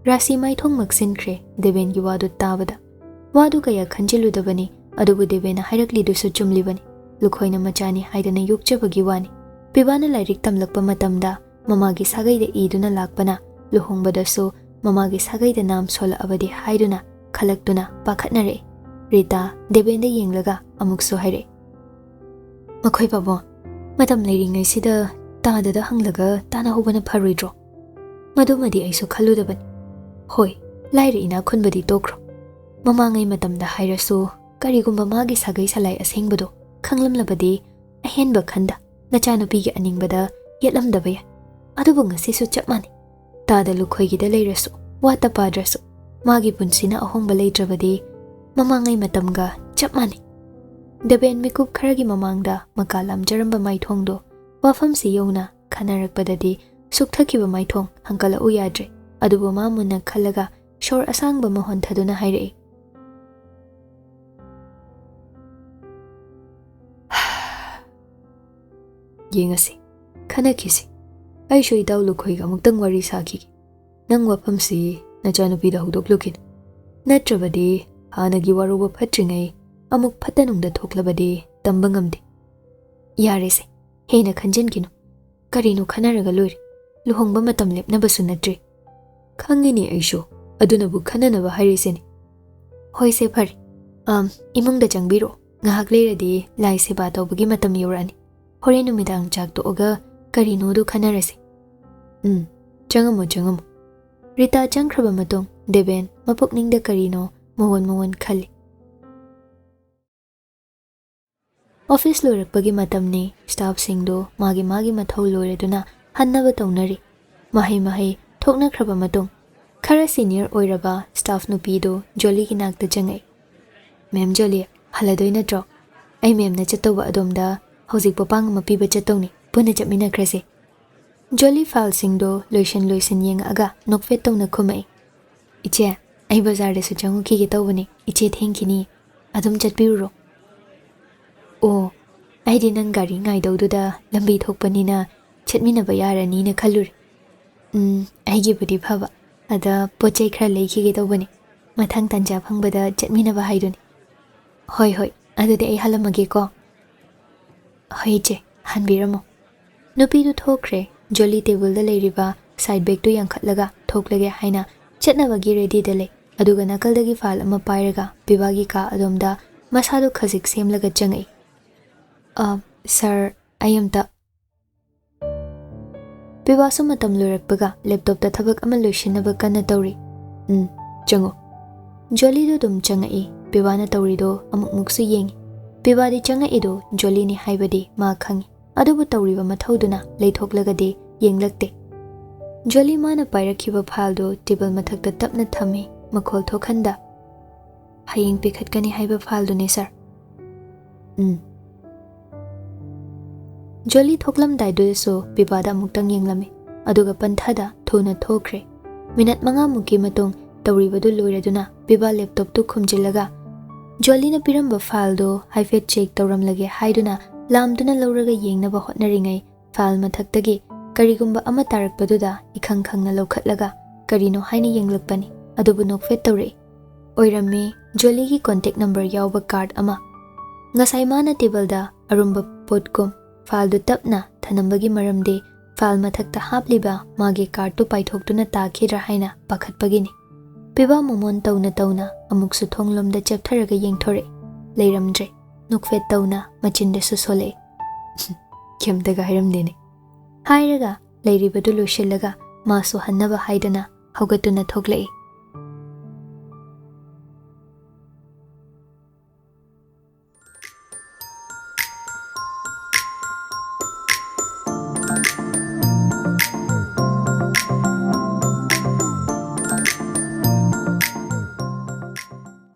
ꯔꯥꯁꯤ ꯃꯥꯏꯊꯣꯡ ꯃꯛꯁꯤꯟꯈ꯭ꯔꯦ ꯗꯦꯕꯦꯟꯒꯤ ꯋꯥꯗꯨ ꯇꯥꯕꯗ꯫ ꯋꯥꯗꯨ ꯀꯌꯥ ꯈꯟꯖꯤꯜꯂꯨꯗꯕꯅꯤ, ꯑꯗꯨꯕꯨ ꯗꯦꯕꯦꯟꯅ ꯍꯥꯏꯔꯛꯂꯤꯗꯨꯁꯨ ꯆꯨꯝꯂꯤꯕꯅꯤ꯫ ꯂꯨꯈꯣꯏꯅ ꯃꯆꯥꯅꯤ ꯍꯥꯏꯗꯅ ꯌꯣꯛꯆꯕꯒꯤ ꯋꯥꯅꯤ꯫ ꯄꯤꯕꯥꯅ ꯂꯥꯏꯔꯤꯛ ꯇꯝꯂꯛꯄ ꯃꯇꯝꯗ ꯃꯃꯥꯒꯤ ꯁꯥꯒꯩꯗ ꯏꯗꯨꯅ ꯂꯥꯛꯄꯅ, ꯂꯨꯍꯣꯡꯕꯗꯁꯨ ꯃꯃꯥꯒꯤ ꯁꯥꯒꯩꯗ ꯅꯥꯝ ꯁꯣꯜꯂꯛꯑꯕꯗꯤ ꯍꯥꯏꯗꯨꯅ ꯈꯜꯂꯛꯇꯨꯅ ꯄꯥꯈꯠꯅꯔꯛꯏ꯫ ꯔꯤꯇꯥ ꯗꯦꯕꯦꯟꯗ ꯌꯦꯡꯂꯒ ꯑꯃꯨꯛꯁꯨ ꯍꯥꯏꯔꯛꯏ, "ꯃꯈꯣꯏ ꯄꯥꯕꯨꯡ, ꯃꯇꯝ ꯂꯩꯔꯤꯉꯩꯁꯤꯗ ꯇꯥꯗꯗ ꯍꯪꯂꯒ ꯇꯥꯅꯍꯧꯕꯅ ꯐꯔꯣꯏꯗ꯭ꯔꯣ? ꯃꯗꯨꯃꯗꯤ ꯑꯩꯁꯨ ꯈꯜꯂꯨꯗꯕꯅꯤ꯫ ꯍꯣꯏ, ꯂꯥꯏꯔ ꯏꯅꯥꯛ ꯈꯨꯟꯕꯗꯤ ꯇꯣꯛꯈ꯭ꯔꯣ꯫ ꯃꯃꯥꯡꯉꯩ ꯃꯇꯝꯗ ꯍꯥꯏꯔꯁꯨ, ꯀꯔꯤꯒꯨꯝꯕ ꯃꯥꯒꯤ ꯁꯥꯒꯩ ꯁꯂꯥꯏ ꯑꯁꯦꯡꯕꯗꯣ ꯈꯪꯂꯝꯂꯕꯗꯤ, ꯑꯍꯦꯟꯕ ꯈꯟꯗ ꯅꯆꯥꯅꯨꯄꯤꯒꯤ ꯑꯅꯤꯡꯕꯗ ꯌꯦꯠꯂꯝꯗꯕ ꯌꯥꯏ꯫ ꯑꯗꯨꯕꯨ ꯉꯁꯤꯁꯨ ꯆꯞ ꯃꯥꯟꯅꯩ꯫ ꯇꯥꯗ ꯂꯨꯈꯣꯏꯒꯤꯗ ꯂꯩꯔꯁꯨ, ꯋꯥꯠꯇ ꯄꯥꯗ꯭ꯔꯁꯨ, ꯃꯥꯒꯤ ꯄꯨꯟꯁꯤꯅ ꯑꯍꯣꯡꯕ ꯂꯩꯇ꯭ꯔꯕꯗꯤ, ꯃꯃꯥꯡꯉꯩ ꯃꯇꯝꯒ ꯆꯞ ꯃꯥꯟꯅꯩ꯫" ꯗꯦꯕꯦꯟ ꯃꯤꯀꯨꯞ ꯈꯔꯒꯤ ꯃꯃꯥꯡꯗ ꯃꯀꯥ ꯂꯥꯝꯖꯔꯝꯕ ꯃꯥꯏꯊꯣꯡꯗꯣ ꯋꯥꯐꯝꯁꯤ ꯌꯧꯅ ꯈꯟꯅꯔꯛꯄꯗꯗꯤ, ꯁꯨꯛꯊꯈꯤꯕ ꯃꯥꯏꯊꯣꯡ ꯍꯪꯀꯠꯂꯛꯎ ꯌꯥꯗ꯭ꯔꯦ꯫ ꯑꯗꯨꯕꯨ ꯃꯥ ꯃꯨꯟꯅ ꯈꯜꯂꯒ ꯁꯣꯔ ꯑꯁꯥꯡꯕ ꯑꯃ ꯍꯣꯟꯊꯗꯨꯅ ꯍꯥꯏꯔꯛꯏ, "ꯌꯦꯡꯉꯁꯤ, ꯈꯟꯅꯈꯤꯁꯤ꯫ ꯑꯩꯁꯨ ꯏꯇꯥꯎ ꯂꯨꯈꯣꯏꯒ ꯑꯃꯨꯛꯇꯪ ꯋꯥꯔꯤ ꯁꯥꯈꯤꯒꯦ꯫ ꯅꯪ ꯋꯥꯐꯝꯁꯤ ꯅꯆꯥꯅꯨꯄꯤꯗ ꯍꯧꯗꯣꯛꯂꯨꯈꯤꯅꯨ꯫ ꯅꯠꯇ꯭ꯔꯕꯗꯤ ꯍꯥꯟꯅꯒꯤ ꯋꯥꯔꯧꯕ ꯐꯠꯇ꯭ꯔꯤꯉꯩ ꯑꯃꯨꯛ ꯐꯠꯇ ꯅꯨꯡꯗ ꯊꯣꯛꯂꯕꯗꯤ ꯇꯝꯕ ꯉꯝꯗꯦ꯫" "ꯌꯥꯔꯦꯁꯦ, ꯍꯦꯟꯅ ꯈꯟꯖꯤꯟꯈꯤꯅꯨ꯫ ꯀꯔꯤꯅꯣ ꯈꯟꯅꯔꯒ ꯂꯣꯏꯔꯦ꯫ ꯂꯨꯍꯣꯡꯕ ꯃꯇꯝ ꯂꯦꯞꯅꯕꯁꯨ ꯅꯠꯇ꯭ꯔꯤ꯫" "ꯈꯪꯉꯤꯅꯦ ꯑꯩꯁꯨ, ꯑꯗꯨꯅꯕꯨ ꯈꯟꯅꯅꯕ ꯍꯥꯏꯔꯤꯁꯤꯅꯤ꯫" "ꯍꯣꯏꯁꯦ, ꯐꯔꯦ꯫ ꯑꯝ, ꯏꯃꯨꯡꯗ ꯆꯪꯕꯤꯔꯣ꯫ ꯉꯥꯏꯍꯥꯛ ꯂꯩꯔꯗꯤ ꯂꯥꯏ ꯁꯦꯕꯥ ꯇꯧꯕꯒꯤ ꯃꯇꯝ ꯌꯧꯔꯛꯑꯅꯤ꯫ ꯍꯣꯔꯦꯟ ꯅꯨꯃꯤꯗꯥꯡ ꯆꯥꯛ ꯇꯣꯛꯑꯒ ꯀꯔꯤꯅꯣꯗꯨ ꯈꯟꯅꯔꯁꯤ꯫" "ꯎꯝ, ꯆꯪꯉꯝꯃꯣ, ꯆꯪꯉꯝꯃꯣ꯫" ꯔꯤꯇꯥ ꯆꯪꯈ꯭ꯔꯕ ꯃꯇꯨꯡ ꯗꯦꯕꯦꯟ ꯃꯄꯨꯛꯅꯤꯡꯗ ꯀꯔꯤꯅꯣ ꯃꯑꯣꯟ ꯃꯑꯣꯟ ꯈꯜꯂꯤ꯫ ꯑꯣꯐꯤꯁ ꯂꯣꯏꯔꯛꯄꯒꯤ ꯃꯇꯝꯅꯤ꯫ ꯁ꯭ꯇꯥꯐꯁꯤꯡꯗꯨ ꯃꯥꯒꯤ ꯃꯥꯒꯤ ꯃꯊꯧ ꯂꯣꯏꯔꯗꯨꯅ ꯍꯟꯅꯕ ꯇꯧꯅꯔꯤ꯫ ꯃꯍꯩ ꯃꯍꯩ ꯊꯣꯛꯅꯈ꯭ꯔꯕ ꯃꯇꯨꯡ, ꯈꯔ ꯁꯤꯅꯤꯌꯔ ꯑꯣꯏꯔꯕ ꯁ꯭ꯇꯥꯐ ꯅꯨꯄꯤꯗꯨ ꯖꯣꯂꯤꯒꯤ ꯅꯥꯛꯇ ꯆꯪꯉꯛꯏ꯫ "ꯃꯦꯝ ꯖꯣꯂꯤ, ꯍꯜꯂꯗꯣꯏ ꯅꯠꯇ꯭ꯔꯣ? ꯑꯩ ꯃꯦꯝꯅ ꯆꯠꯇꯧꯕ ꯑꯗꯣꯝꯗ ꯍꯧꯖꯤꯛ ꯄꯣꯄꯥꯡ ꯑꯃ ꯄꯤꯕ ꯆꯠꯇꯧꯅꯤ꯫ ꯄꯨꯟꯅ ꯆꯠꯃꯤꯟꯅꯈ꯭ꯔꯁꯦ꯫" ꯖꯣꯂꯤ ꯐꯥꯏꯜꯁꯤꯡꯗꯣ ꯂꯣꯏꯁꯤꯟ ꯂꯣꯏꯁꯤꯟ ꯌꯦꯡꯉꯛꯑꯒ ꯅꯣꯛꯐꯦꯠ ꯇꯧꯅ ꯈꯨꯝꯃꯛꯏ꯫ "ꯏꯆꯦ, ꯑꯩ ꯕꯖꯥꯔꯗꯁꯨ ꯆꯪꯉꯨꯈꯤꯒꯦ ꯇꯧꯕꯅꯤ꯫ ꯏꯆꯦ ꯊꯦꯡꯈꯤꯅꯤ꯫ ꯑꯗꯨꯝ ꯆꯠꯄꯤꯔꯨꯔꯣ꯫" "ꯑꯣ, ꯑꯩꯗꯤ ꯅꯪ ꯒꯥꯔꯤ ꯉꯥꯏꯗꯧꯗꯨꯗ ꯂꯝꯕꯤ ꯊꯣꯛꯄꯅꯤꯅ ꯆꯠꯃꯤꯟꯅꯕ ꯌꯥꯔꯅꯤꯅ ꯈꯜꯂꯨꯔꯦ꯫" "ꯎꯝ, ꯑꯩꯒꯤꯕꯨꯗꯤ ꯐꯕ꯫ ꯑꯗ ꯄꯣꯠ ꯆꯩ ꯈꯔ ꯂꯩꯈꯤꯒꯦ ꯇꯧꯕꯅꯤ꯫ ꯃꯊꯪ ꯇꯟꯖꯥ ꯐꯪꯕꯗ ꯆꯠꯃꯤꯟꯅꯕ ꯍꯥꯏꯗꯨꯅꯤ꯫ ꯍꯣꯏ, ꯍꯣꯏ, ꯑꯗꯨꯗꯤ ꯑꯩ ꯍꯜꯂꯝꯃꯒꯦꯀꯣ꯫" "ꯍꯣꯏ ꯏꯆꯦ, ꯍꯟꯕꯤꯔꯝꯃꯣ꯫" ꯅꯨꯄꯤꯗꯨ ꯊꯣꯛꯈ꯭ꯔꯦ꯫ ꯖꯣꯂꯤ ꯇꯦꯕꯜꯗ ꯂꯩꯔꯤꯕ ꯁꯥꯏꯠ ꯕꯦꯒꯇꯨ ꯌꯥꯡꯈꯠꯂꯒ ꯊꯣꯛꯂꯒꯦ ꯍꯥꯏꯅ ꯆꯠꯅꯕꯒꯤ ꯔꯦꯗꯤꯗ ꯂꯩ꯫ ꯑꯗꯨꯒ ꯅꯥꯀꯜꯗꯒꯤ ꯐꯥꯏꯜ ꯑꯃ ꯄꯥꯏꯔꯒ ꯄꯤꯕꯥꯒꯤ ꯀꯥ ꯑꯗꯣꯝꯗ ꯃꯁꯥꯗꯨ ꯈꯖꯤꯛ ꯁꯦꯝꯂꯒ ꯆꯪꯉꯛꯏ꯫ "ꯑ, ꯁꯥꯔ, ꯑꯩ ꯑꯝꯇ꯫" ꯄꯤꯕꯥꯁꯨ ꯃꯇꯝ ꯂꯣꯏꯔꯛꯄꯒ ꯂꯦꯞꯇꯣꯞꯇ ꯊꯕꯛ ꯑꯃ ꯂꯣꯏꯁꯤꯟꯅꯕ ꯀꯟꯅ ꯇꯧꯔꯤ꯫ "ꯎꯝ, ꯆꯪꯉꯣ꯫" ꯖꯣꯂꯤꯗꯨ ꯑꯗꯨꯝ ꯆꯪꯉꯛꯏ꯫ ꯄꯤꯕꯥꯅ ꯇꯧꯔꯤꯗꯣ ꯑꯃꯨꯛꯃꯨꯛꯁꯨ ꯌꯦꯡꯉꯤ꯫ ꯄꯤꯕꯥꯗꯤ ꯆꯪꯉꯛꯏꯗꯣ ꯖꯣꯂꯤꯅꯤ ꯍꯥꯏꯕꯗꯤ ꯃꯥ ꯈꯪꯉꯤ꯫ ꯑꯗꯨꯕꯨ ꯇꯧꯔꯤꯕ ꯃꯊꯧꯗꯨꯅ ꯂꯩꯊꯣꯛꯂꯒꯗꯤ ꯌꯦꯡꯂꯛꯇꯦ꯫ ꯖꯣꯂꯤ ꯃꯥꯅ ꯄꯥꯏꯔꯛꯈꯤꯕ ꯐꯥꯏꯜꯗꯨ ꯇꯦꯕꯜ ꯃꯊꯛꯇ ꯇꯞꯅ ꯊꯝꯃꯤ, ꯃꯈꯣꯜ ꯊꯣꯛꯍꯟꯗ꯫ "ꯍꯌꯦꯡ ꯄꯤꯈꯠꯀꯅꯤ ꯍꯥꯏꯕ ꯐꯥꯏꯜꯗꯨꯅꯤ, ꯁꯥꯔ꯫" "ꯎꯝ꯫" ꯖꯣꯂꯤ ꯊꯣꯛꯂꯝꯗꯥꯏꯗꯨꯗꯁꯨ ꯄꯤꯕꯥꯗ ꯑꯃꯨꯛꯇꯪ ꯌꯦꯡꯂꯝꯃꯤ, ꯑꯗꯨꯒ ꯄꯟꯊꯥꯗ ꯊꯨꯅ ꯊꯣꯛꯈ꯭ꯔꯦ꯫ ꯃꯤꯅꯠ ꯃꯉꯥꯃꯨꯛꯀꯤ ꯃꯇꯨꯡ ꯇꯧꯔꯤꯕꯗꯨ ꯂꯣꯏꯔꯗꯨꯅ ꯄꯤꯕꯥ ꯂꯦꯞꯇꯣꯞꯇꯨ ꯈꯨꯝꯖꯤꯜꯂꯒ ꯖꯣꯂꯤꯅ ꯄꯤꯔꯝꯕ ꯐꯥꯏꯜꯗꯨ ꯍꯥꯏꯐꯦꯠ ꯆꯦꯛ ꯇꯧꯔꯝꯂꯒꯦ ꯍꯥꯏꯗꯨꯅ ꯂꯥꯝꯗꯨꯅ ꯂꯧꯔꯒ ꯌꯦꯡꯅꯕ ꯍꯣꯠꯅꯔꯤꯉꯩ, ꯐꯥꯏꯜ ꯃꯊꯛꯇꯒꯤ ꯀꯔꯤꯒꯨꯝꯕ ꯑꯃ ꯇꯥꯔꯛꯄꯗꯨꯗ ꯏꯈꯪ ꯈꯪꯅ ꯂꯧꯈꯠꯂꯒ ꯀꯔꯤꯅꯣ ꯍꯥꯏꯅ ꯌꯦꯡꯂꯛꯄꯅꯤ꯫ ꯑꯗꯨꯕꯨ ꯅꯣꯛꯐꯦꯠ ꯇꯧꯔꯛꯏ꯫ ꯑꯣꯏꯔꯝꯃꯤ, ꯖꯣꯂꯤꯒꯤ ꯀꯣꯟꯇꯦꯛ ꯅꯝꯕꯔ ꯌꯥꯎꯕ ꯀꯥꯔꯗ ꯑꯃ꯫ ꯉꯁꯥꯏ ꯃꯥꯅ ꯇꯦꯕꯜꯗ ꯑꯔꯨꯝꯕ ꯄꯣꯠꯀꯨꯝ ꯐꯥꯏꯜꯗꯨ ꯇꯞꯅ ꯊꯅꯝꯕꯒꯤ ꯃꯔꯝꯗꯤ ꯐꯥꯏꯜ ꯃꯊꯛꯇ ꯍꯥꯞꯂꯤꯕ ꯃꯥꯒꯤ ꯀꯥꯔꯗꯇꯨ ꯄꯥꯏꯊꯣꯛꯇꯨꯅ ꯇꯥꯈꯤꯗ꯭ꯔꯥ ꯍꯥꯏꯅ ꯄꯥꯈꯠꯄꯒꯤꯅꯤ꯫ ꯄꯤꯕꯥ ꯃꯣꯃꯣꯟ ꯇꯧꯅ ꯇꯧꯅ ꯑꯃꯨꯛꯁꯨ ꯊꯣꯡꯂꯣꯝꯗ ꯆꯦꯞꯊꯔꯒ ꯌꯦꯡꯊꯣꯔꯛꯏ꯫ ꯂꯩꯔꯝꯗ꯭ꯔꯦ꯫ ꯅꯣꯛꯐꯦꯠ ꯇꯧꯅ ꯃꯆꯤꯟꯗꯁꯨ ꯁꯣꯜꯂꯛꯏ꯫ "ꯀꯩꯝꯇꯒ ꯍꯥꯏꯔꯝꯗꯦꯅꯦ꯫" ꯍꯥꯏꯔꯒ ꯂꯩꯔꯤꯕꯗꯨ ꯂꯣꯏꯁꯤꯜꯂꯒ ꯃꯥꯁꯨ ꯍꯟꯅꯕ ꯍꯥꯏꯗꯅ ꯍꯧꯒꯠꯇꯨꯅ ꯊꯣꯛꯂꯛꯏ꯫